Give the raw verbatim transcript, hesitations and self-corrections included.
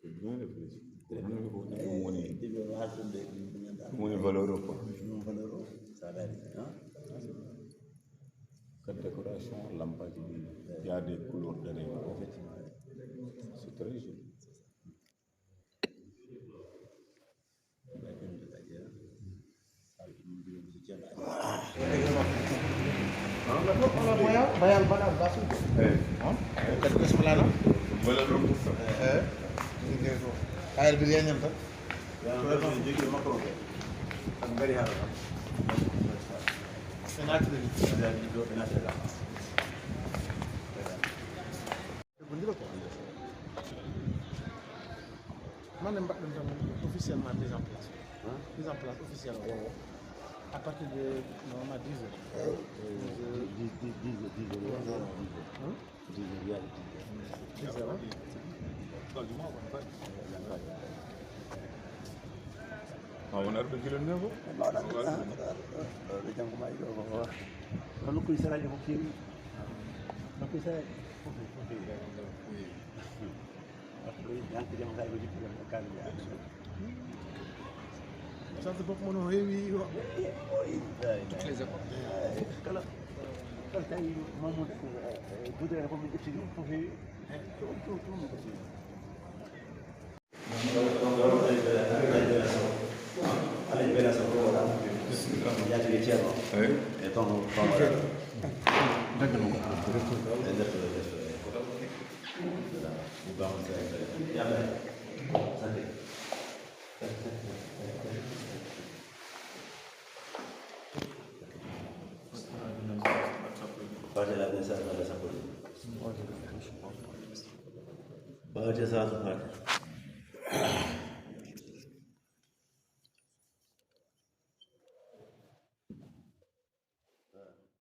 C'est bien réfléchi. Très bien. Ɗum woni, ɗum woni valeur o quoi. Ɗum valeur o, ça veut dire, hein? Cette décoration, lampaaji ɗi, il y a des couleurs derrière. Effectivement. C'est très joli. Bayal, bayal baɗa basu. Eh. Hein? Kadi ko sohlano? Mbaɗa ɗum ɗum tan. Eh. Ɗum ɗe ko. Bayal bi yeñam tan. Yaa, ɗum ɗum jogii makko ɗum. Tan ngari haala tan. Ɓe naatiri. Ɓe naatiri ɗo, ɓe naatiri ɗo. Ɓe gondira ko. Mande mbaɗɗen tan officiellement mise en place. Hein? Mise en place officielle o. À partir de normalement dix heures. Dix, dix, dix heures, dix heures, dix heures. Hein? Dix heures, dix heures. Ah, on a arɓe kilo neuf o? Voilà. Ɗo janngo ma ɗo ko. Kono ko saraaji ko kewi. Kono ko saraaji. Sarte bopp mo no heewi. Toutes les écoles. Kala, kala tawi Mamadou Goudron ko min ƴetti ɗum fof heewi. Tout, tout, tout min ƴetti ɗum. Alaji Bela Sow ko waɗa. Yaati e Ceerno. Eyi. E toon, toon waɗa. E nder, nder, nder. Fatiha, Fatiha, Fatiha.